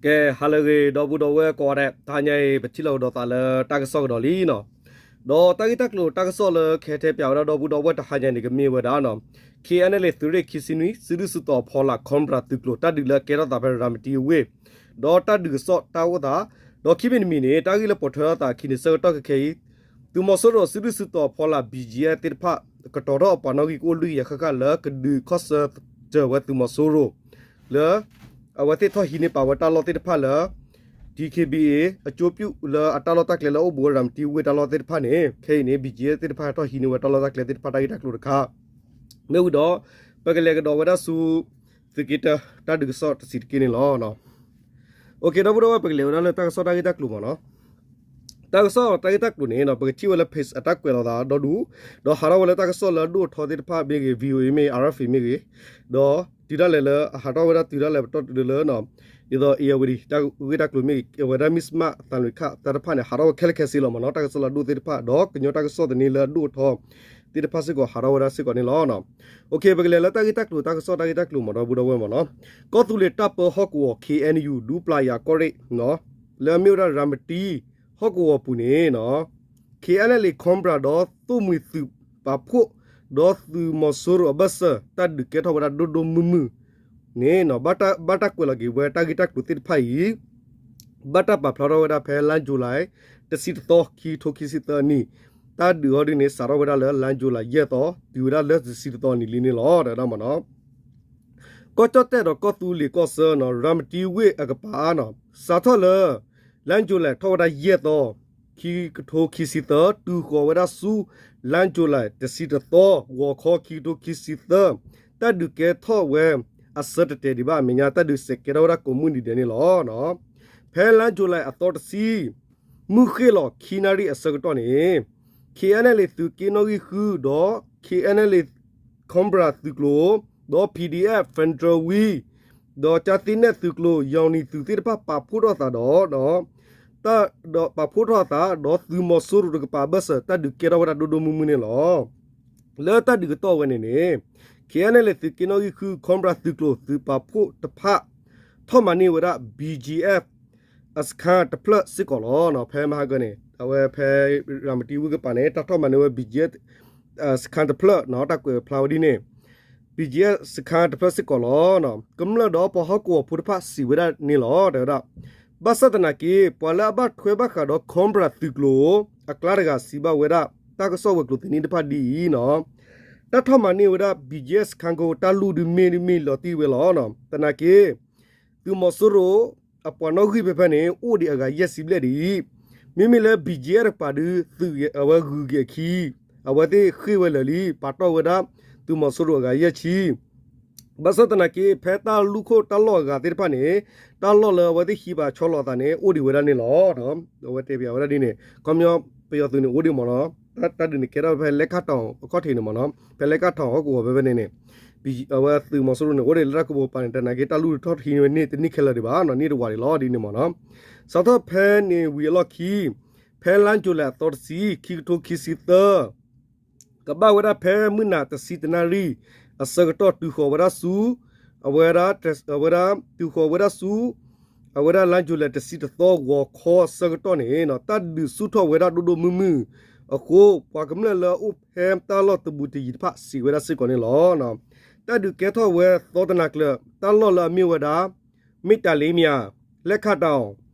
ကဲ ဟါလၢအဂ့ၤ ဒီပုၢ်ဒီဝဲၢ်ကိးဂၤဒဲး, တဟါညါအံၤ ပထံၣ်လိာ်ကဒီးသးလၢတၢ်ကစီၣ်ကဒီးလံနီၤ. ဒီးတၢ်ဂ့ၢ်တၢ်ကျိၤတၢ်ကစီၣ်လၢကဟဲတဲပၠးဝဲဒၣ်ဒီပုၢ်ဒီဝဲၢ်တဟါညါန့ၣ် ကမ့ၢ်ဝဲဒၣ်နီၤ, KNLA သုးရ့ၣ်ခံဆံနွံ စုဒုၣ်စုတီၤဖီလာ် Cobra သုးကျိၤ တၢ်ဒုးလၢကဲထီၣ်သးဖဲရၤမတံဝ့ၢ်, ဒီးတၢ်ဒုးကစီၣ်တၢ်အိၣ်သး, ဒီးခံမံၤတမံၤန့ၣ် တၢ်ဂ့ၢ်လၢပိာ်ထွဲထီၣ်သးအခံန့ၣ် ဆၢကတီၢ်ခဲအံၤ သုးမီၤစိရိၤစုဒုၣ်စုတီၤဖီလာ် BGF သ့ၣ်တဖၣ် ကတီၤထီၣ်အပှၤနီၣ်ဂံၢ်ကအိၣ်လွံၢ်ကယၤဃၣ်ဃၣ်လၢကဒုးခီၣ်ဆၢတၢၤဝဲသုးမီၤစိရိၤ လၢ အဝဲသ့ၣ်ထီၣ်ဟံးန့ၢ်ပာ်ဝဲတၢ်လီၢ်သ့ၣ်တဖၣ်လၢ DKBA အကျိပြုလၢအတၢ်လီၢ်တၢ်ကျဲလၢအိၣ်ဘူးဝဲရၤမတံဝ့ၢ်တၢ်လီၢ်သ့ၣ်တဖၣ်န့ၣ် ခဲအံၤန့ၣ် BGF သ့ၣ်တဖၣ်ဟဲထီၣ်ဟံးန့ၢ်ဝဲတၢ်လီၢ်တၢ်ကျဲသ့ၣ်တဖၣ်တၢ်ဂ့ၢ်တၢ်ကျိၤတခါ မ့ၢ်ဝံၤဒီး ပကလဲၤကဒီးဝဲဒၣ်ဆူ သုးက့တၢ တၢ်ဒုးကစီၣ်တဆံးတက့ၢ်န့ၣ်လီၤ. အိၣ်ခ့ ဒီပုၢ်ဒီဝဲၢ် ပကလဲၤဝဲဒၣ်လၢတၢ်ကစီၣ်တၢ်ဂ့ၢ်တၢ်ကျိၤမ့ၢ်နီၤ. တၢ်ကစီၣ်တၢ်ဂ့ၢ်တၢ်ကျိၤန့ၣ် ပကထံၣ်ဝဲလၢ page အတၢ်ကွဲးလီၤသးဒီဒူၣ်, ဒီးဟးထီၣ်ဝဲလၢတၢ်ကစီၣ်လၢအဒိၣ်အထီသ့ၣ်တဖၣ်မ့ၢ်ဂ့ၤ VOA မ့ၢ်ဂ့ၤ RFA မ့ၢ်ဂ့ၤ, ဒီးတုၤဒၣ်လဲာ်လၢအဟးထီၣ်ဝဲဒၣ်တုၤဒၣ်လဲာ်ပတီၢ်တုၤလၢ ဒ်သိး ဧရာဝတီ တၢ်ဂ့ၢ်တၢ်ကျိၤမ့ၢ်ဂ့ၤ ဝဲဒၣ် မ့ၢ်စမး သံလွင်ခ တၢ်တဖၣ်န့ၣ် ဟးထီၣ်ဝဲခဲလၢာ်ခဲဆ့လီၤမ့ၢ်နီၤ. တၢ်ကစီၣ်လၢအဒိၣ်သ့ၣ်တဖၣ် ဒီးကညီတၢ်ကစီၣ်သန့လၢအဒိၣ်အထီသ့ၣ်တဖၣ်စ့ၢ်ကီး ဟးထီၣ်ဝဲဒၣ်စ့ၢ်ကီးန့ၣ်လီၤ. အိၣ်ခ့ ပကလဲၤလၢတၢ်ဂ့ၢ်တၢ်ကျိၤ တၢ်ကစီၣ်တၢ်ဂ့ၢ်တၢ်ကျိၤမ့ၢ်ဒီပုၢ်ဒီဝဲၢ်မ့ၢ်နီၤ. ကီၢ်သူလ့ၤတၢ်ပၢဟီၣ်ကဝီၤ KNU ဒူပျၤယၤကီၢ်ရ့ၣ် လၢအမ့ၢ်ဝဲဒၣ်ရၤမတံဟီၣ်ကဝီၤပူၤန့ၣ် KNLA Cobra ဒီးသိၣ်မှံၤသုးပာ်ဖှိၣ် ဒီးသုးမီၤစိရိၤအဘၢၣ်စၢၤ တၢ်ဒုးကဲထီၣ်ဝဲဒၣ်ဒိၣ်ဒိၣ်မုၢ်မုၢ်န့ၣ် ဘၣ်တၢ်ကွဲးလီၤက့ၤဝဲတၢ်ဂ့ၢ်တၢ်ကျိၤသ့ၣ်တဖၣ်အံၤ ဘၣ်တၢ်ပာ်ဖျါထီၣ်ဝဲဒၣ်ဖဲလါယူၤလံ တဆံတသီ ခံကထိခံဆံသၢနံၣ်, တၢ်ဒုးအီၤဒ်န့ၣ် စးထီၣ်ဝဲဒၣ်လၢလါယူၤလံ ယဲၢ်သီ တုၤဝဲဒၣ်လၢတဆံတသီနံၣ်လံန့ၣ်လီၤ. ဒီးမ့ၢ်နီၤ ကီၢ်ကၠီၣ်တဲၣ်ဒီးကီၢ်သူလ့ၤကီၢ်ဆၢနီၤ ရၤမတံဝ့ၢ်အကပၤနီၤ စးထီၣ်လၢ လါယူၤလံ ထီၣ်ဝဲဒၣ်ယဲၢ်သီ ခံကထိခံဆံသၢ တုၤဃီၤဝဲဒၣ်ဆူ လါယူၤလံ တဆံတသီ ဂီၤခီ ခံကထိခံဆံသၢ တၢ်ဒုးကဲထီၣ်ဝဲ အဆၢတတဲာ်ဒံးဘၣ် အမဲာ်ညါ တၢ်ဒုးစဲးကဲထီၣ်ဝဲဒၣ်ကိးမုၢ်နံၤဒဲးန့ၣ်လီၤ. ဖဲလါယူၤလံအသီတဆံ မုၢ်ဃ့ၢ်လီၤခံနၣ်ရံၣ်အဆၢကတီၢ်န့ၣ် KNLA သုးက့နီၣ်ဂံၢ်ဃုဒီး KNLA Cobra သုးကျိၤ ဒီး PDF Federal Wing ဒီးကၠၢ်သ့နဲၣ်သုးကျိၤ ယီၤနံၤသုးသ့ၣ်တဖၣ်ပာ်ဖှိၣ်ထီၣ်သးဒီး ဒီးပာ်ဖှိၣ်ထီၣ်အသး ဒီးသုးမီၤစိရိၤတကပၤအဘၢၣ်စၢၤ တၢ်ဒုးကဲထီၣ်ဝဲဒၣ်ဒိၣ်ဒိၣ်မုၢ်မုၢ်န့ၣ်လီၤ. လၢတၢ်ဒုးကတီၢ်ဝဲန့ၣ်န့ၣ် KNLA သုးက့နီၣ်ဂံၢ်ဃု Cobra သုးကျိၤသုးပာ်ဖှိၣ်တဖၣ် ထီၣ်မၤန့ၢ်ဝဲဒၣ် BGF အစခန်းတဖျၢၣ်စ့ၢ်ကီးလီၤ. ဖဲမဟါကၢန့ၣ် အဝဲဖဲရၤမတံဝ့ၢ်ကပၤန့ၣ် တၢ်ထီၣ်မၤန့ၢ်ဝဲ BGF စခန်းတဖျၢၣ်နီၤ တၢ်ကွဲးဖျါဝဲဒ်န့ၣ် BGF စခန်းတဖျၢၣ်စ့ၢ်ကီးလီၤ. ကမျၢၢ်ဒီးပှၤဟီၣ်ကဝီၤဖိတဖၣ်စံးဝဲဒၣ်န့ၣ်လီၤ တဲဝဲဒၣ်. ဘၣ်ဆၣ်သနာ်က့ ပှၤလၢအဘၣ်ထွဲဘၣ်ဃးဒီး Cobra သုးကျိၤ အကျါတဂၤစံးဘၣ်ဝဲဒၣ် တၢ်ကစီၣ်ဝဲၤကျိၤသန့တဖၣ်ဒ်အံၤနီၤ တၢ်ထီၣ်မၤန့ၢ်ဝဲဒၣ် BGF စခန်းကိ တၢ်လူၢ်ဒုးမ့ၢ်မ့ၢ်လီၤတံၢ်ဝဲလီၤ. သနာ်က့ သုးမီၤစိရိၤ အပှၤနီၣ်ဂံၢ်ဖဲဖဲန့ၣ် အိၣ်ဒံးအဂၤယဲၢ်ဆံဘျဲၣ်ဒံး, မ့မ့ၢ်လၢ BGF တကပၤဒုး သုးအဝဲဂုၤက့ၤအခံ အဝဲသ့ၣ်ဃ့ၢ်ဝဲလၢာ်လံ ပာ်တီၢ်ဝဲဒၣ် သုးမီၤစိရိၤအဂၤယဲၢ်ဆံ ဘၣ်ဆၣ်သနာ်က့ ဖဲတၢ်လူၢ်ခိၣ်တၢ်လီၢ်အဂၤသ့ၣ်တဖၣ်န့ၣ် တၢ်လီၢ်လၢအဝဲသ့ၣ်ဟံးပာ်ဆီလီၤအသးန့ၣ် အိၣ်ဒံးဝဲဒၣ်န့ၣ်လီၤ. အဝဲတဲပၠးဝဲဒၣ်ဒ်န့ၣ် ခီပညီ ပယီၤသုးန့ၣ်အိၣ်ဒံးမ့ၢ်နီၤ တၢ်ဒုးန့ၣ်ကဲထီၣ်ဖဲလဲၤခၣ်တီၤအခီၣ်ထံးန့ၣ်မ့ၢ်နီၤ ဖဲလဲၤခၣ်တီၤဟီၣ်ကဝီၤဖဲဖဲန့ၣ်န့ၣ် အဝဲသုးမီၤစိရိၤန့ၣ် အိၣ်ဒံးလၢတၢ်ကပိာ်ကပၤန့ၣ် တနာ်က့တၢ်လူၢ်ထီၣ်တဟံးန့ၢ်တန့ၢ်ခဲလၢာ်ဒံးဘၣ်နီၤ န့ၢ်တဝာ်ဒံးလီၤဒ်န့ၣ်မ့ၢ်နီၤ စးထီၣ်ဖဲန့ၣ်ဝံၤအလီၢ်ခံ ဖဲလါယူၤလံအသီတဆံ ခံကထိခံဆံသၢ ကဘၣ်ဝဲဒၣ်ဖဲမုၢ်နၤတဆံတနၣ်ရံၣ် အဆၢကတီၢ်တုၤဃီၤဝဲဒၣ်ဆူ အဝဲဒၣ် အဝဲဒၣ်တုၤဃီၤဝဲဒၣ်ဆူ အဝဲဒၣ်လါယူၤလံတဆံတသီဂီၤခီအဆၢကတီၢ်န့ၣ် တၢ်ဒုးဆူၣ်ထီၣ်ဝဲဒၣ်ဒိၣ်ဒိၣ်မုၢ်မုၢ်အဃိ ပှၤကမျၢၢ်လၢအအိၣ်ဖဲတၢ်လီၢ်တဘူးတယံၤတဖၣ်စံးဝဲဒၣ်စ့ၢ်ကီးန့ၣ်လီၤ. တၢ်ဒုးကဲထီၣ်ဝဲသီတနၤကျၢၤ တၢ်လီၢ်လၢအမ့ၢ်ဝဲဒၣ် မ့ၢ်တၢ်လ့မၠး လဲၤခးတၢ်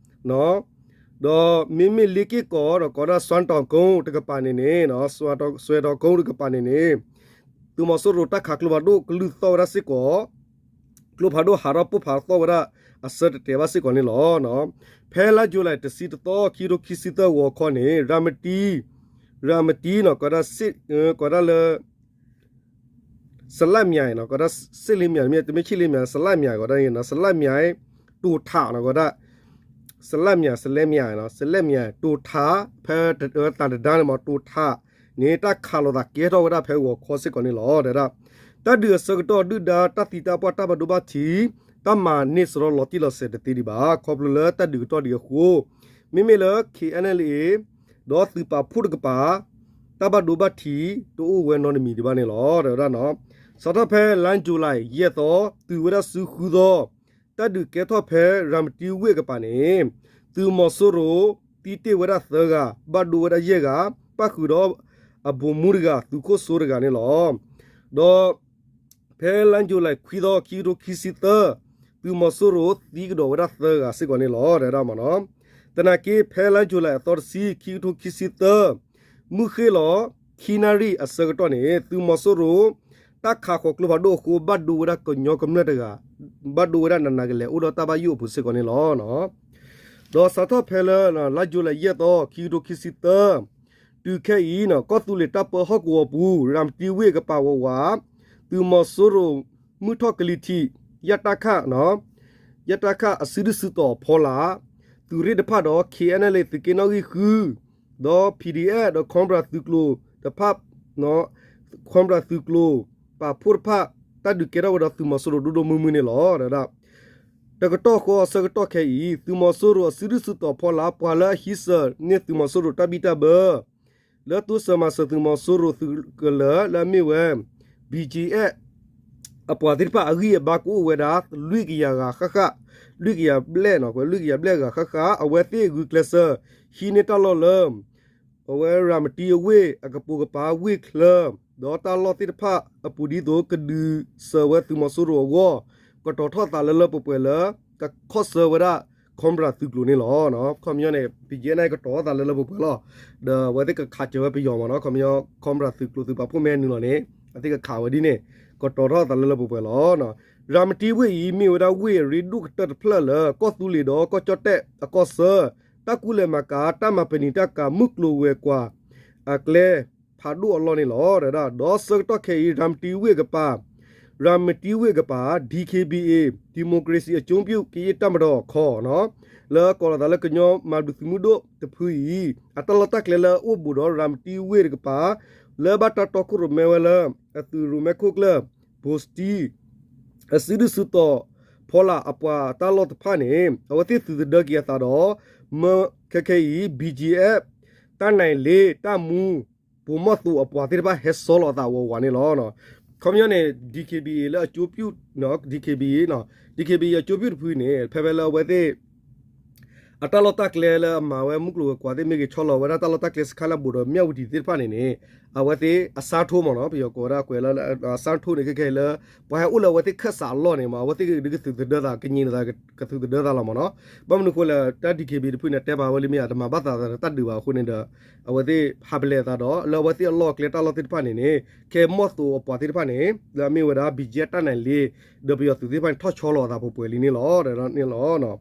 အီၤ ဒီးမ့မ့ၢ်လ့က့ၢ်ကီးဒီးကိးဒၣ်စွၣ်တီၤကိတကပၤန့ၣ်န့ၣ် စွၣ်တီၤကိတကပၤန့ၣ်န့ၣ် သုးမီၤစိရိၤတၢ်ခးကျိဖးဒိၣ်ကလုၢ်သီၣ်ဝဲဒၣ်စ့ၢ်ကီး ကျိဖးဒိၣ်ဟးထီၣ်ပိၢ်ဖးသီၣ်ဝဲဒၣ်အဆၢတတဲာ်ဘၣ်စ့ၢ်ကီးန့ၣ်လီၤ. ဖဲလါယူၤလံတဆံတသီ ခံကထိခံဆံသၢဂီၤခီန့ၣ် ရၤမတံ ရၤမတံနီၤ ကိးဒၣ် ကိးဒၣ်လၢ စလၢမၠးနီၤ ကိးဒၣ် စ့ၣ်လ့မၠး တမ့ၢ်ဆ့ၣ်လ့မၠး စလၢမၠး ကိးဒၣ် စလၢမၠး တိၤထးနီၤ ကိးဒၣ် စလၢမၠး စလဲမၠး စလဲမၠး တိၤထး ဖဲသးတဒါန့ၣ်မ့ၢ် တိၤထးန့ၣ် တၢ်ခးလိာ်သးကဲထီၣ်ဝဲဒၣ်ဖဲဂီၤခီစ့ၢ်ကီးန့ၣ်လီၤ. တဲဒၣ် တၢ်ဒုးအဆၢကတီၢ်ဒုၣ်ဒါတၢ်သံတၢ်ပှၢ်တၢ်ဘၣ်ဒိဘၣ်ထံး တၢ်မၤန့ၢ်စရီလီၤတံၢ်လီၤဆဲးတသ့ဒံးဘၣ် ခီဖျိလၢတၢ်ဒုးကတီၢ်ဒံးအဃိ မ့မ့ၢ်လၢ KNLA ဒီးသုးပာ်ဖှိၣ်တကပၤ တၢ်ဘၣ်ဒိဘၣ်ထံး တအိၣ်ဝဲနီတမံၤဒံးဘၣ်န့ၣ်လီၤ တဲဝဲဒၣ်နီၤ. စးထီၣ်ဖဲလါယူၤလံ ယဲၢ်သီ တုၤဝဲဒၣ်ဆူဃုသီ တၢ်ဒုးကဲထီၣ်ဖဲရၤမတံဝ့ၢ်အကပၤန့ၣ် သုးမီၤစိရိၤသံတ့ၢ်ဝဲဒၣ်သၢဂၤ ဘၣ်ဒိဝဲဒၣ်ယဲၢ်ဂၤ ပၣ်ဃုာ်ဒီးအဗိုလ်မှူးတဂၤ သုးခိၣ်စိတဂၤန့ၣ်လီၤ. ဒီးဖဲလါယူၤလံခွံသီ ခံကထိခံဆံသၢ သုးမီၤစိရိၤသံကဒီးဝဲဒၣ်သၢဂၤစ့ၢ်ကီးန့ၣ်လီၤ တဲဝဲဒၣ်မ့ၢ်နီၤ. သနာ်က့ ဖဲလါယူၤလံအသီတဆံ ခံကထိခံဆံသၢ မုၢ်ဃ့ၢ်လီၤ ခံနၣ်ရံၣ်အဆၢကတီၢ်န့ၣ် သုးမီၤစိရိၤ တၢ်ခးဃီၤကျိဖးဒိၣ်အဃိ ဘၣ်ဒိဝဲဒၣ်ကညီကမျၢၢ်တဂၤ ဘၣ်ဒိဝဲဒၣ်နးနးကလဲာ် အိၣ်ဒီးတၢ်ဘၣ်ယိၣ်အပူၤစ့ၢ်ကီးန့ၣ်လီၤ. ဒီးစးထီၣ်ဖဲလၢ လါယူၤလံယဲၢ်သီ ခံကထိခံဆံသၢ တုၤခဲအံၤ ကီၢ်သူလ့ၤတၢ်ပၢဟီၣ်ကဝီၤပူၤ ရၤမတံဝ့ၢ်အကပၤဝးဝး သုးမီၤစိရိၤ မုၢ်ထီၣ်ကလံၤထံး ယတခ ယတခ အစုဒုၣ်စုတီၤအဖီလာ် သုးရ့ၣ်တဖၣ်ဒီး ခ့ၣ်အဲၣ်အဲၣ်လ့ၣ် သုးက့နီၣ်ဂံၢ်ဃု ဒီး PDF ဒီး Cobra သုးကျိၤတဖၣ် Cobra သုးကျိၤပာ်ဖှိၣ်တဖၣ် တၢ်ဒုးကဲထီၣ်ဝဲဒီးသုးမီၤစိရိၤဒိၣ်ဒိၣ်မုၢ်မုၢ်န့ၣ်လီၤ. တကတီၢ်ဃီအဆၢကတီၢ်ခဲအံၤ သုးမီၤစိရိၤအစုဒုၣ်စုတီၤဖီလာ် ပှၤလၢအဟံးစၢၤန့ၢ်သုးမီၤစိရိၤတၢ်ဘံၣ်တၢ်ဘၢ လၢတိစၢၤမၤစၢၤသုးမီၤစိရိၤသုးကလၢၤလၢအမ့ၢ်ဝဲ BGF အပှၤသ့ၣ်တဖၣ်အဂံၢ်အဘါကအိၣ်ဝဲဒၣ် လွံၢ်ကယၤဂၤဃၣ်ဃၣ် လွံၢ်ကယၤဘျဲၣ်နီၤ လွံၢ်ကယၤဘျဲၣ်ဂၤဃၣ်ဃၣ် အဝဲသ့ၣ်ဂုာ်ကျဲးစၢး ဟံးန့ၢ်တၢ်လီၢ်လၢ အဝဲရၤမတံအဝ့ၢ် အကပိာ်ကပၤဝ့ၢ်ချၢ ဒီးတၢ်လီၢ်သ့ၣ်တဖၣ်အပူၤဒ်သိး ကဒုးစၢၤဝဲသုးမီၤစိရိၤအဂီၢ် ကတီၤထီၣ်သးလၢလၢပှဲၤပှဲၤလၢ ကခီၣ်ဆၢဝဲဒၣ် Cobra သုးကျိၤန့ၣ်လီၤ. ခီပညီန့ၣ် BGF န့ၣ် ကတီၤထီၣ်သးလၢလၢပှဲၤပှဲၤလီၤ. ဒီးအဝဲသ့ၣ်ကခးစၢၤဝဲပယီၤမ့ၢ်နီၤ ခီပညီ Cobra သုးကျိၤသုးပာ်ဖှိၣ်မ့ၢ်နုာ်လီၤန့ၣ် အဝဲသ့ၣ်ကခးဝဲဒ်န့ၣ် ကတီၤထီၣ်သးလၢလၢပှဲၤပှဲၤလီၤ. ရၤမတံဝ့ၢ်အံၤ မ့ၢ်ဝဲဒၣ်ဝ့ၢ်အရ့ဒိၣ်ကတၢၢ်တဖျၢၣ်လၢ ကီၢ်သူလ့ၤဒီးကီၢ်ကၠီၣ်တဲၣ်အကီၢ်ဆၢ တၢ်ကူၣ်လဲၤမၤကၤ တၢ်မၤပနံာ်တၢ်ကၤ မုၢ်ကျိၤဝဲၤကွာ် အကျဲဖးဒိၣ်အလီၢ်န့ၣ်လီၤ. ဒီးဆၢကတီၢ်ခဲအံၤ ရၤမတံဝ့ၢ်အကပၤ ရၤမတံဝ့ၢ်အကပၤ DKBA Democracy အကျိုးပြု ကရင်တပ်မတော် ခီ လၢကိးလီၤသးလၢကညီမၤဘျူးသုးမုၢ်ဒိၣ်တဖုအံၤ အတၢ်လီၢ်တၢ်ကျဲလၢအအိၣ်ဘူးဒီးရၤမတံဝ့ၢ်တကပၤ လၢဘၣ်တၢ်တီခိၣ်ရိၣ်မဲဝဲလၢ အသုးရိၣ်မဲခိၣ်ကျၢၢ် ဘိၣ်စတံ အစုဒုၣ်စုတီၤဖီလာ်အပှၤတၢ်လီၢ်တဖၣ်န့ၣ် အဝဲသ့ၣ်သုးသဒၢက့ၤအသးဒီး မၢခဲခဲအံၤ BGF တၢ်နဲၣ်လ့ တၢ်မူ ပိာ်မီၣ်သိးအပှၤသ့ၣ်တဖၣ်ဟဲဆီလီၤအသးဝးဝးန့ၣ်လီၤ. ခီပညီန့ၣ် DKBA လၢအကျိုးပြု DKBA DKBA အကျိုးပြုတဖုန့ၣ် ဖဲဖဲလၢအဝဲသ့ၣ် အတၢ်လီၢ်တၢ်ကျဲလၢအမၤဝဲမုၢ်ကျိၤဝဲၤကွာ်သ့ၣ်မ့ၢ်ဂ့ၤ ဆီလီၤဝဲဒၣ်တၢ်လီၢ်တၢ်ကျဲစခါလၢဘူးဒီးမၠၣ်ဝတံၤသ့ၣ်တဖၣ်န့ၣ်န့ၣ် အဝဲသ့ၣ်အစါထိမ့ၢ်နီၤ ပယီၤကိးဝဲဒၣ်ကွဲးလၢ အစါထိန့ၣ် ခဲခဲအံၤလၢ ပှၤဟဲအိၣ်လၢအဝဲသ့ၣ်ခၢၣ်စးအလီၢ်န့ၣ်မ့ၢ် အဝဲသ့ၣ်ကဒုးကသုးသဒၢသး ကညံးနသး ကသုးသဒၢသးလီၤမ့ၢ်နီၤ. ဘၣ်မနုၤအဃိလဲၣ် တၢ် DKBA တဖုန့ၣ် တဲပာ်ဝဲလံမ့ၢ် တမၤဘၣ်သးသးတၢ်ဒုးဘၣ်အဃိန့ၣ်ဒီး အဝဲသ့ၣ်ဟးပလဲၤသးဒီး လၢအဝဲသ့ၣ်အလီၢ်အကျဲတၢ်လီၢ်သ့ၣ်တဖၣ်န့ၣ်န့ၣ် ကဲမီၢ်သိးအပှၤသ့ၣ်တဖၣ်န့ၣ် လၢအမ့ၢ်ဝဲဒၣ် BGF တၢ်နဲၣ်လ့ ဒီးပယီၤသုးသ့ၣ်တဖၣ်န့ၣ် ထီၣ်ဆီလီၤအသးပှဲၤပှဲၤလံန့ၣ်လီၤန့ၣ်လီၤ.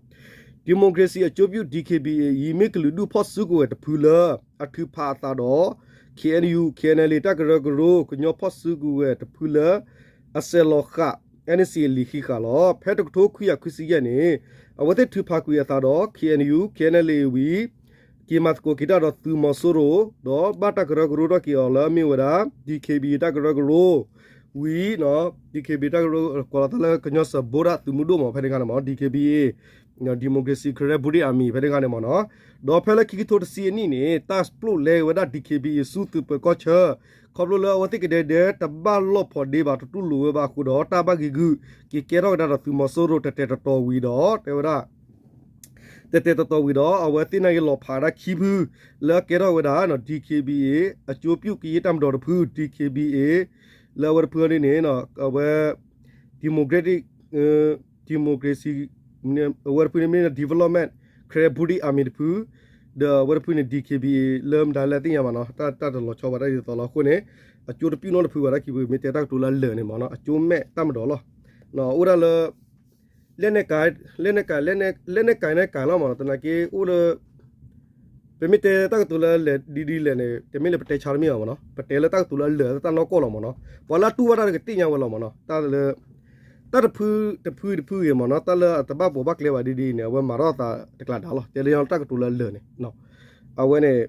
Democracy အကျိုးပြု DKBA အံၤ မ့ၢ်ကလုာ်ဒူၣ်ဖီၣ်စုကဝဲၤတဖုလၢ အထုးဖးအသးဒီး KNU KNLA တၢ်ကရၢကရိ ကညီဖီၣ်စုကဝဲၤတဖုလၢ အစဲးလီၤဃာ် NCA လံာ်ဃံးဃာ်လီၤ. ဖဲတကထိခွံကယၤခွံဆံယဲၢ်န့ၣ် အဝဲသ့ၣ်ထုးဖးကွံာ်အသးဒီး KNU KNLA ဝံၤ က့ၤမၤသကိးက့ၤတၢ်ဒီးသုးမီၤစိရိၤ ဒီးဘၣ်တၢ်ကရၢကရိထီၣ်က့ၤအီၤလၢအမ့ၢ်ဝဲဒၣ် DKBA တၢ်ကရၢကရိ ဝံၤ DKBA တၢ်ကရၢ ကိးလီၤသးလၢကညီစၢဖှိၣ်ဒၣ်သုးမုၢ်ဒိၣ်မ့ၢ် ဖဲန့ၣ်အခါန့ၣ်မ့ၢ် DKBA Democracy Karen Building Army ဖဲန့ၣ်အခါန့ၣ်မ့ၢ်နီၤ. ဒီးဖဲလၢခံကထိတဆံအနံၣ်န့ၣ် တၢ်ပျိးလဲဝဲဒၣ် DKBA ဆူသုးပၢၤကီၢ်ဆၢ ခီဖျိလၢအဝဲသ့ၣ်ကဒဲကဒဲ တဘၣ်လီၢ်ဖိးဒ့ဘၣ် တတူၢ်လိာ်ဝဲဘၣ်အဃိဒီး တၢ်ဘၣ်ဂ့ၤဂုာ်က့ၤကဲထီၣ်ကဒါဒီးသုးမီၤစိရိၤ တဲာ်တဲာ်တီၤတီၤဝံၤဒီး တဲဝဲဒၣ် တဲာ်တဲာ်တီၤတီၤဝံၤဒီး အဝဲသ့ၣ်န့ၣ်က့ၤလီၤဖးဒၣ်ခံဖု လၢအကဲထီၣ်ဝဲဒၣ် DKBA အကျိုးပြုကရင်တပ်မတော်တဖု DKBA လၢအဝဲတဖုန့ၣ်န့ၣ် အဝဲ democratic democracy အဝဲတဖုန့ၣ်မ့ၢ် Development Karen Building Army တဖု ဒီးအဝဲတဖုန့ၣ် DKBA လၢမတၤလဲၣ်သ့ၣ်ညါဘၣ်နီၤ တၢ်တလီၤဆီဘၣ်တၢ်ဒ်သိးလီၤအဃိန့ၣ် အကျိုးတပြုၢ်နီတဖုဘၣ်တၢ်ခံဖု မ့ၢ်တဲတၢ်ကတိၤလၢအလၢာ်န့ၣ်မ့ၢ်နီၤ အကျိုးမဲ့တပ်မတော်လီၤ အိၣ်ဒၣ်လၢ လက်နက်ကိုင် လက်နက်ကိုင် လက်နက်ကိုင် လက်နက်ကိုင် လီၤမ့ၢ်နီၤ သနာ်က့အိၣ်လၢ ပမ့ၢ်တဲတၢ်ကတိၤလၢအလၢာ်ဒ်ဒ်လဲၣ်န့ၣ် တမ့ၢ်လၢပတဲဆါတမ့ၢ်ဘၣ်မ့ၢ်နီၤ ပတဲလၢတၢ်ကတိၤလၢအလၢာ်လၢတၢ်နီၢ်ကီၢ်လီၤမ့ၢ်နီၤ ပှၤလၢအတူၢ်ဘၣ်တၢ်ကသ့ၣ်ညါဝဲလီၤမ့ၢ်နီၤ တၢ်လၢ တၢ်တဖုတဖုတဖုဂ့ၤမ့ၢ်နီၤ တၢ်လၢအတဘၣ်ပိာ်ဘၣ်ကျဲဘၣ်ဒ်ဒ်န့ၣ် အဝဲမၤထီၣ်သးတကျးဒါလီၤ တဲလၢတၢ်ကတိၤလၢအလၢာ်န့ၣ် အဝဲန့ၣ်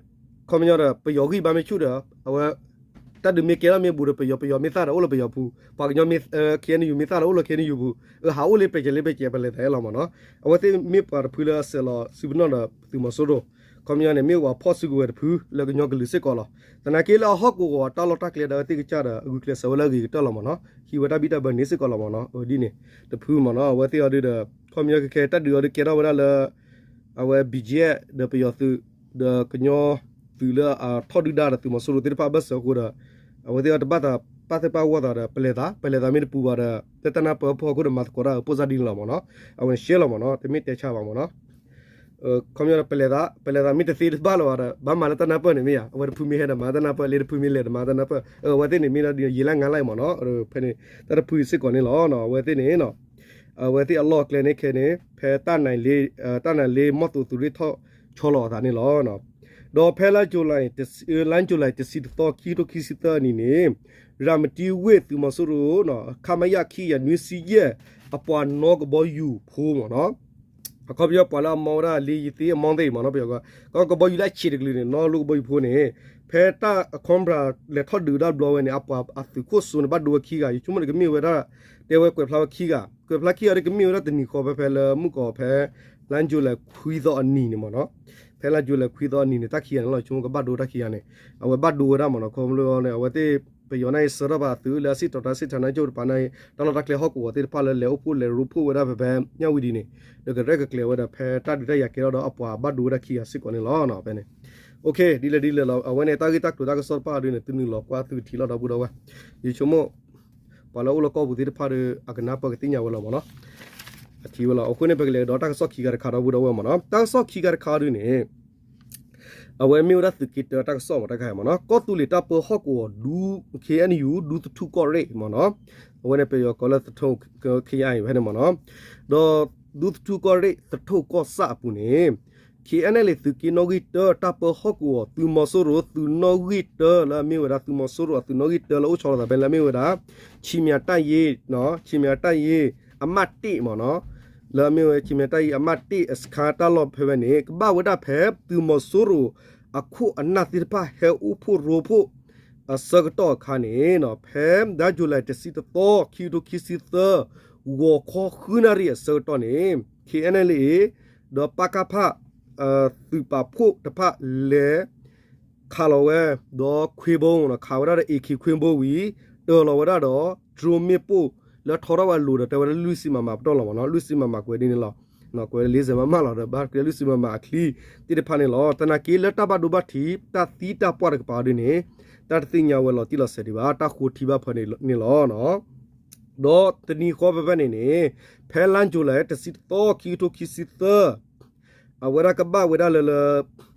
ခီပညီဒီး ပယီၤဂံၢ်ဘါမ့ၢ်ဆူၣ်ဒီး အဝဲ တၢ်ဒုးမ့ၢ်ကဲထီၣ်မ့ၢ်ဘူးဒီး ပယီၤပယီၤမ့ၢ်သၣ်ဒီးအိၣ်လၢပယီၤပူၤ, ပှၤကညီမ့ၢ် KNU မ့ၢ်သၣ်ဒီးအိၣ်လၢ KNU ပူၤ, အဟးအိၣ်လၢပဲာ်ကဲလၢပဲာ်ကဲ ပလဲၤသးအဲၣ်လီၤမ့ၢ်နီၤ. အဝဲသ့ၣ်မ့ၢ်ပှၤတဖုလၢအဆဲးလီၤစုပနီၣ်ဒီးသုးမီၤစိရိၤ, ခီပညီန့ၣ် မ့ၢ်ပှၤဖီၣ်စုကဝဲၤတဖုလၢကညီကလုာ်စ့ၢ်ကီးလီၤ. သနာ်က့လၢအဟီၣ်ကဝီၤအတၢ်လီၢ်တၢ်ကျဲဒီးအဝဲသ့ၣ်ကစၢ်ဒီး အဂုာ်ကျဲးစၢးဝဲလၢအဂ့ၤကတၢၢ်လီၤမ့ၢ်နီၤ, ဟံးဝဲတၢ်ဘံၣ်တၢ်ဘၢန့ၣ်စ့ၢ်ကီးလီၤမ့ၢ်နီၤ, ဒ်န့ၣ်တဖုမ့ၢ်နီၤ. အဝဲသ့ၣ်အီၤဒုဒီး ခီပညီကခဲ တၢ်ဒုးအီၤဒုးကဲထီၣ်ဝဲဒၣ်လၢ အဝဲ BGF ဒီးပယီၤသုး ဒီးကညီသုးလၢအထီၣ်ဒုၣ်ဒါဒီးသုးမီၤစိရိၤသ့ၣ်တဖၣ်ဘၢၣ်စၢၤအဃိဒီး အဝဲသ့ၣ်အီၤတဘၣ်သးပာ်သ့ၣ်ပာ်ဝီသးဒီး ပလဲၤသး, ပလဲၤသးမ့ၢ်တပူၤဘၣ်ဒီး လၢတၢ်နၢ်ပၢၢ်ဖီခိၣ်ဒီးမၤသကိးတၢ်အပိၢ်စၢ်ဒ်န့ၣ်လီၤမ့ၢ်နီၤ. အဝဲန့ၣ်ရှဲလီၤမ့ၢ်နီၤ, တမ့ၢ်တဲဆါဘၣ်မ့ၢ်နီၤ. ခီပညီဒီး ပလဲၤသး, ပလဲၤသးမ့ၢ်တသ့တဘၣ်လၢၤဘၣ်ဒီး ဘၣ်မၤလၢတၢ်နၢ်ပၢၢ်န့ၣ်မ့ၢ်ဧါ, အဝဲတဖုမ့ၢ်ဟဲဒီးမၤတၢ်နၢ်ပၢၢ်, လၢတဖုမ့ၢ်လဲၤဒီးမၤတၢ်နၢ်ပၢၢ်, အဝဲသ့ၣ်န့ၣ်မ့ၢ်ဒီးယံာ်လၢငါလၢအံၤမ့ၢ်နီၤ, ဖဲန့ၣ် တၢ်တဖုစ့ၢ်ကီးန့ၣ်လီၤ. အဝဲသ့ၣ်န့ၣ် အဝဲသ့ၣ်အလီၢ်အကျဲန့ၣ်ခဲန့ၣ် ဖဲတၢ်နၢ်လ့, တၢ်နၢ်လ့မီၢ်သိးသုးရ့ၣ်ထီၣ်ဆီလီၤအသးန့ၣ်လီၤ. ဒီးဖဲလါ July တဆံ, လါ July တဆံတသီ ခံကထိခံဆံသၢနံၣ်န့ၣ် ရၤမတံဝ့ၢ်သုးမီၤစိရိၤ ခမရ ခံကယၤနွံဆံယဲၢ် အပှၤနီၣ်ကဘီယူၤဖိမ့ၢ်နီၤ, အခီပညီပှၤလၢအမီဝဲဒၣ်လ့ယသ့အမီသ့ၣ်မ့ၢ်နီၤ, ပယီၤကီၢ်ကဘီယူၤလၢအဆံးတကလုာ်န့ၣ် နီၣ်လိကဘီယူၤဖိန့ၣ် ဖဲတၢ် Cobra လဲၤထီၣ်ဒုးတၢ်ဘျီဝဲန့ၣ် အပှၤအသုးခိၣ်စိန့ၣ် ဘၣ်ဒိဝဲခံဂၤ, ယဆိကမိၣ်န့ၣ်ကမ့ၢ်ဝဲဒၣ် တဲဝဲကွဲးဖျါဝဲခံဂၤ, ကွဲးဖျါခံဂၤဒီးကမ့ၢ်ဝဲဒၣ်တနံၤဃီဖဲဖဲလၢမုၢ်ကီၤဖဲ လါ July ခွံသီအနံၤန့ၣ်မ့ၢ်နီၤ, ဖဲလါ July ခွံသီအနံၤန့ၣ် တၢ်ခံဂၤန့ၣ်လီၤ, ယဆိကမိၣ်ကဘၣ်ဒိတၢ်ခံဂၤန့ၣ်, အဝဲဘၣ်ဒိဝဲဒၣ်မ့ၢ်နီၤ, ခီဖျိန့ၣ် အဝဲသ့ၣ် ပယီၤန့ၣ်အံၤ ဆှၢထီၣ်ဘၣ်အသုးလၢအစံၣ်တီၤတၢ်စံၣ်တၢ်နါကၠိၣ်တပၤန့ၣ် တၢ်လီၢ်တၢ်ကျဲဟီၣ်ကဝီၤသ့ၣ်တဖၣ်လၢလဲၤအိၣ်ဖှိၣ်လဲၤရိဖှိၣ်ဝဲဒၣ်ဖဲဖဲ မြဝတီ န့ၣ်, ဒီးကရဲၣ်ကကျဲၤဝဲဒၣ်ဖဲတၢ်ဒုးတၢ်ယၤကဲထီၣ်ဒီး အပှၤဘၣ်ဒိဝဲဒၣ်ခံဂၤစ့ၢ်ကီးန့ၣ်လီၤ. ဖဲန့ၣ် ဒ်လဲၣ်ဒ်လဲၣ်လီၤ, အဝဲန့ၣ်တၢ်ဂ့ၢ်တၢ်ကျိၤတၢ်ကစီၣ်တဖၣ်ဒုန့ၣ် သုနုာ်လီၤကွၢ်သုကထံၣ်လီၤဒီပုၢ်ဒီဝဲၢ်, ယဆိကမိၣ် ပှၤလၢအိၣ်လၢကီၢ်ပူၤသ့ၣ်တဖၣ်ဒီး အကနၢ်ပၢၢ်ကသ့ၣ်ညါဝဲလီၤမ့ၢ်နီၤ, အထံၣ်ဝဲလီၤ. အဃိန့ၣ် ပကလဲၤကဒီးတၢ်ကစီၣ်ခံခါတခါဒီပုၢ်ဒီဝဲၢ်မ့ၢ်နီၤ, တၢ်ကစီၣ်ခံခါတခါဒုန့ၣ် အဝဲမ့ၢ်ဝဲဒၣ်သုးက့တၢတၢ်ကစီၣ်မ့ၢ်တခါမ့ၢ်နီၤ, ကီၢ်သူလ့ၤတၢ်ပၢဟီၣ်ကဝီၤ ဒူ KNU ဒူသထူၣ်ကီၢ်ရ့ၣ်မ့ၢ်နီၤ, အဝဲန့ၣ်ပယီၤကိးလၢသထူၣ် ခယါအံၤဖဲန့ၣ်မ့ၢ်နီၤ, ဒီးဒူသထူၣ်ကီၢ်ရ့ၣ်သထူၣ်ကီၢ်ဆၣ်အပူၤန့ၣ် KNLA သုးက့နီၣ်ဂံၢ်တၢ တၢ်ပၢဟီၣ်ကဝီၤ သုးမီၤစိရိၤ သုးနီၣ်ဂံၢ်တၢလၢအမ့ၢ်ဝဲဒၣ် သုးမီၤစိရိၤအသုးနီၣ်ဂံၢ်တၢလၢအိၣ်ဆီလီၤသးဖဲလၢအမ့ၢ်ဝဲဒၣ် ဆံမံၤတၢ်ယ့, ဆံမံၤတၢ်ယ့အမးတ့ၢ်မ့ၢ်နီၤ, လၢအမ့ၢ်ဝဲဆံမံၤတၢ်ယ့အမးတ့ၢ်အစခါတၢ်လီၢ်ဖဲဝဲန့ၣ် ကဘၣ်ဝဲဒၣ်ဖဲသုးမီၤစိရိၤအခိၣ်အနၢ်သ့ၣ်တဖၣ်ဟဲအိၣ်ဖှိၣ်ရိဖှိၣ် အဆၢကတီၢ်အခါန့ၣ် ဖဲဒၣ် July တဆံတသီ ခံကထိခံဆံသၢ ဂီၤခီဃုနၣ်ရံၣ်အဆၢကတီၢ်န့ၣ် KNLA ဒီး ပကဖ သုးပာ်ဖှိၣ်တဖၣ်လဲၤခးလီၤဝဲ ဒီးခွ့ဘိ ခးဝဲဒၣ်ဒီး AK ခွ့ဘိဝံၤ တၢၤလီၤဝဲဒၣ်ဒီး drone မ့ၣ်ပိၢ်လၢထီထီၣ်ဝဲအလိၤဒီး တဲဝဲဒၣ်လွံၢ်ဆံ MM ပတီၢ်လီၤမ့ၢ်နီၤ, လွံၢ်ဆံ MM ကွဲးဒ် လေးဆယ် MM လီၤဒီး ဘၣ်ကဲလွံၢ်ဆံ MM အချံသ့ၣ်တဖၣ်န့ၣ်လီၤ. သနာ်က့လၢတၢ်ဘၣ်ဒိဘၣ်ထံး တၢ်သံတၢ်ပှၢ်တကပၤဒ်န့ၣ် တၢ်တသ့ၣ်ညါဝဲလီၤတံၢ်လီၤဆဲးဒံးဘၣ်, တၢ်ဃိထံဘၣ်ဖၢန့ၣ်လီၤ. ဒီးတနံၤဃီဖဲဖဲန့ၣ်န့ၣ် ဖဲလါ July တဆံတသီ ခံကထိခံဆံသၢ အဝဲဒၣ်ကဘၣ်ဝဲဒၣ်လၢလၢ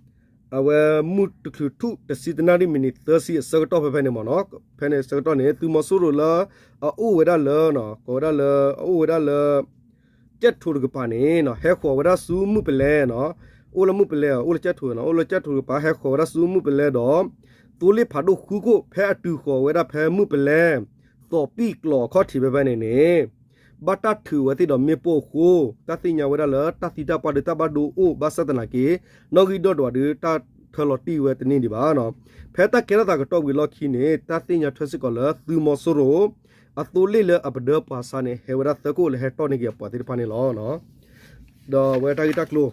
အဝဲမုၢ်တချုးထူၣ်တဆံတနၣ်ရံၣ်မံးနံးသၢဆံအဆၢကတီၢ်ဖဲဖဲန့ၣ်မ့ၢ်နီၤ, ဖဲန့ၣ်အဆၢကတီၢ်န့ၣ် သုးမီၤစိရိၤလၢအအိၣ်ဝဲဒၣ်လၢ ကိးဝဲဒၣ်လၢ အအိၣ်ဝဲဒၣ်လၢ ကၠဲၣ်ထိးတကပၤန့ၣ် ဟဲဃီၤဝဲဒၣ်ဆူမုၢ်ပလဲနီၤ, အိၣ်လၢမုၢ်ပလဲ အိၣ်လၢကၠဲၣ်ထိးနီၤ, အိၣ်လၢကၠဲၣ်ထိးတကပၤ ဟဲဃီၤဝဲဒၣ်ဆူမုၢ်ပလဲဒီး သိလ့ၣ်ဖးဒိၣ်ဃုခိၣ် ဖဲအတုၤဃီၤဝဲဒၣ်ဖဲမုၢ်ပလဲ သီးပံၣ်ကျီၤအခီၣ်ထံးဖဲဖဲန့ၣ်န့ၣ် ဘၣ်တၢ်ထုးဝဲသ့ၣ်ဒီးမ့ၣ်ပိၢ်အဃိ တၢ်သ့ၣ်ညါဝဲဒၣ်လၢတၢ်သံတၢ်ပှၢ်ဒီးတၢ်ဘၣ်ဒိအိၣ် ဘၣ်ဆၣ်သနာ်က့ နီၣ်ဂံၢ်ဒီၣ်ဒွးဒီးတၢ်ထၢလီၤတံၢ်ဝဲတန့ၢ်ဒံးဘၣ်နီၤ. ဖဲတၢ်ကဲထီၣ်သးကတီၢ်ဝံၤအလီၢ်ခံန့ၣ် တၢ်သ့ၣ်ညါထွဲစ့ၢ်ကီးလၢသုးမီၤစိရိၤ အသိလ့ၣ်လၢအပဒၢပှၤဆါန့ၣ် ဟဲဝဲဒၣ်သၢခိၣ်လၢဟဲတီၢ်န့ၢ်က့ၤအပှၤသ့ၣ်တဖၣ်န့ၣ်လီၤ. ဒီးအဝဲတၢ်ဂ့ၢ်တၢ်ကျိၤ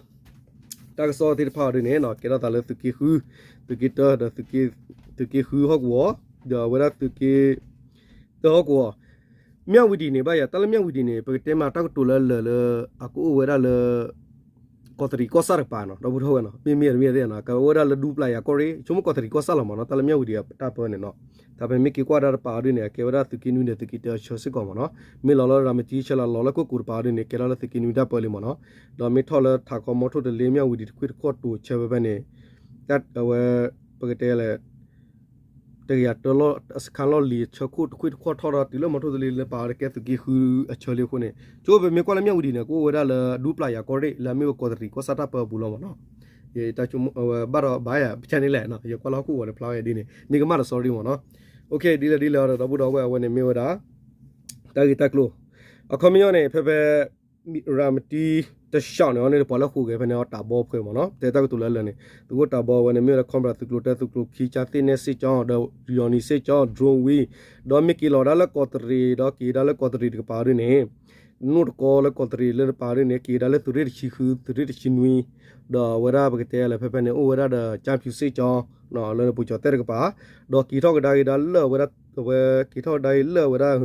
တၢ်ကစီၣ်သ့ၣ်တဖၣ်အီၤဒ်န့ၣ် ကဲထီၣ်သးလၢသုးက့ဃု, သုးက့တၢ ဒီး သုးက့ဃုဟီၣ်ကဝီၤ, ဒီးအဝဲဒၣ်သုးက့တၢဟီၣ်ကဝီၤ, မြဝတီ န့ၣ် ဘၣ်ယၤ တၢ်လၢ မြဝတီ န့ၣ် ပကတဲမးတၢ်ကတိၤလၢလၢာ်လၢ အကအိၣ်ဝဲဒၣ်လၢ ကီးတရံးကီၢ်ဆၣ်တကပၤနီၤ ဒီပုၢ်ဒီဝဲၢ်နီၤ, မ့မ့ၢ်တမ့ၢ်သ့ၣ်နီၤ ကဝဲဒၣ်လၢဒူပျၢ်ယၤကီၢ်ရ့ၣ် ဆိကမိၣ်ကီးတရံးကီၢ်ဆၣ်လီၤမ့ၢ်နီၤ, တၢ်လၢ မြဝတီ အတၢ်ပၢန့ၣ်နီၤ, တၢ်ဖဲမ့ၢ်က့ၤကွၢ်ဒၣ်တပၤအီၤဒ်န့ၣ် အကဲဝဲဒၣ်သုးက့နွံဒီးသုးက့တၢအဆၢစ့ၢ်ကီးမ့ၢ်နီၤ, မ့ၢ်လီၤလၢရၤမတံဆၢလၢလီၤလၢခိၣ်ကိၤတပၤအီၤဒ်န့ၣ် ကဲထီၣ်လၢသုးက့နွံတၢ်ပၢလံမ့ၢ်နီၤ, ဒီးမ့ၢ်ထီၣ်လၢထးခီမီထိၣ်တလ့ မြဝတီ တခွ့ၣ်တခီၣ်တိၤဆၢဖဲဖဲန့ၣ် တၢ်အဝဲ ပကတဲလဲၣ် တကယၤတၢလီၢ်အစခါလီၢ်လံၤအဆၢခိၣ်တခွ့ၣ်တခီၣ်ထီၣ်ဒီးတုၤလၢမီထိၣ်တလ့လၢပာ်အီၤတကဲသုးက့ဃုအဆၢလံအဃိန့ၣ် ကၠိပမ့ၢ်ကွၢ်လၢ မြဝတီ န့ၣ် ကအိၣ်ဝဲဒၣ်လၢဒူပျၢ်ယၤကီၢ်ရ့ၣ် လၢအမ့ၢ်ဝဲကီးတရံးကီၢ်ဆၣ်တၢ်ပၢအပူၤလီၤမ့ၢ်နီၤ, ယတၢ်ဆိကမိၣ်ဝဲဘၣ်ဒီးဘၣ်ယၤပကန့ၣ်လဲၣ်နီၤ, ယကွၢ်လၢဟီၣ်ခိၣ်ဝီၤန့ၣ်ဖျါဝဲဒ်န့ၣ် မ့ၢ်ကမၣ်ဒီး sorry မ့ၢ်နီၤ, ဒ်လဲၣ်ဒ်လဲၣ်ဒီး ဒီပုၢ်ဒီဝဲၢ်အဝဲန့ၣ်မ့ၢ်ဝဲဒၣ် တၢ်ဂ့ၢ်တၢ်ကျိၤ အခီပညီန့ၣ် ဖဲဖဲ ရၤမတံ တၢ်ဆှၢန့ၣ်အီၤန့ၣ် ပှၤလၢဃိးဂၤဖဲန့ၣ်အီၤ တၢ်ဘီဖှဲမ့ၢ်နီၤ တဲတၢ်ကတိၤလၢလၢာ်န့ၣ် သုးခိၣ်တၢ်ဘီဝဲန့ၣ် မ့ၢ်ဝဲဒၣ် Cobra သုးကျိၤတၢ သုးကျိၤခံ ကၠါသ့ၣ်နဲၣ်စ့ၣ်ကၠီ ဒီး Yoni စ့ၣ်ကၠီ drone ဝံၤ ဒီးမ့ၢ်က့ၤလီၤဒၣ်လၢကီးတရံး ဒီးက့ၤဒၣ်လၢကီးတရံးတကပၤဒ်န့ၣ် နိၣ်တကီလၢကီးတရံးလၢတပၤဒ်န့ၣ် က့ၤဒၣ်လၢသုးရ့ၣ်တဆံဃု သုးရ့ၣ်တဆံနွံ ဒီးအဝဲဒၣ်ပကတဲလၢဖဲဖဲန့ၣ် အိၣ်ဝဲဒၣ်ဒီး ကၠါဖၠူစ့ၣ်ကၠီ လၢပူၤကၠီၤတဲတကပၤ ဒီးက့ၤထီၣ်ကဒါက့ၤဒၣ်လၢအဝဲဒၣ် အဝဲက့ၤထီၣ်ကဒါက့ၤလၢအဝဲဒၣ်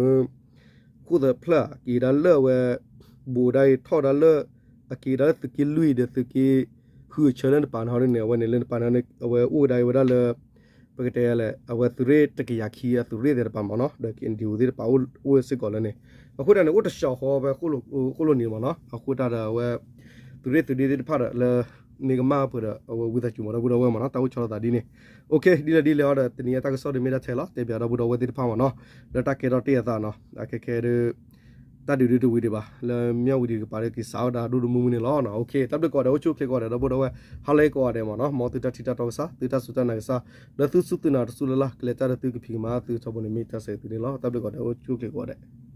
ခိၣ်သၢဖျၢၣ် က့ၤဒၣ်လၢအဝဲ ဘူးဒၣ်အံၤထီၣ်ဒၣ်လၢ အက့ၤဒၣ်လၢသုးက့လွံၢ်ဒီးသုးက့ဃုအဆၢလၢတပၤန့ၣ်ဟီဒ်န့ၣ် အဝဲန့ၣ်လၢတပၤန့ၣ် အဝဲအိၣ်ကဒါက့ၤဝဲဒၣ်လၢ ပကတဲလဲၣ် အဝဲသုးရ့ၣ်တကယၤခံအသုးရ့ၣ်သ့ၣ်တပၤမ့ၢ်နီၤ ဒီး ကဲၣ်အဲၣ်ယူၣ်သ့ၣ်တပၤအိၣ်စ့ၢ်ကီးလၢန့ၣ် အဃိတၢ်န့ၣ် အိၣ်တဆှၢဃီဖဲဃိၣ်လိၤန့ၣ်မ့ၢ်နီၤ အဃိတၢ်ဒီးအဝဲ သုးရ့ၣ်သုးဒ့သ့ၣ်တဖၣ်ဒီးလၢ မ့ၢ်ကမၣ်ပှဲၤဒီး အဝဲဝံသးစူၤမ့ၢ်ဒီပုၢ်ဒီဝဲၢ်မ့ၢ်နီၤ တၢ်အိၣ်ဆီလီၤသးဒ်န့ၣ် OK ဒ်လဲၣ်ဒ်လဲၣ်အီၤဒီး တနံၤအံၤတၢ်ကစီၣ်ဒ်မ့ၢ်ဒၣ်ထဲလီၤ တဲပၠးဒီပုၢ်ဒီဝဲၢ်သ့ၣ်တဖၣ်မ့ၢ်နီၤ လၢတၢ်ကဲထီၣ်တ့ၢ်အသးနီၤ အခဲခဲဒ် တၢ်ဒုးဒုးတဝံၤဒံးဘၣ် လၢမၠၣ်ဝတံၤတကပၤဒီး က့ၤစးဝဲဒၣ်ဒိၣ်ဒိၣ်မုၢ်မုၢ်န့ၣ်လီၤ. တၢ်ဘျုးကိးဂၤဒဲး အိၣ်ဆူၣ်အိၣ်ချ့ကိးဂၤဒဲး ဒီပုၢ်ဒီဝဲၢ် ဟါလၢအဂ့ၤကိးဂၤဒဲးမ့ၢ်နီၤ မ်သုတၢ်ထံၣ်တၢ်တီကစၢ် သုတၢ်စူၢ်တၢ်နာ်ကစၢ် လၢသုစူၢ်သုနာ်တစူၢ်လၢ်လၢ် ကလဲၤတၢ်ဒီးသုကဖံးကမၤသုထီဘိန့ၣ် မ့ၢ်တၢ်ဆၢဂ့ၤသုန့ၣ်လီၤ. တၢ်ဘျုးကိးဂၤဒဲး အိၣ်ဆူၣ်အိၣ်ချ့ကိးဂၤဒဲး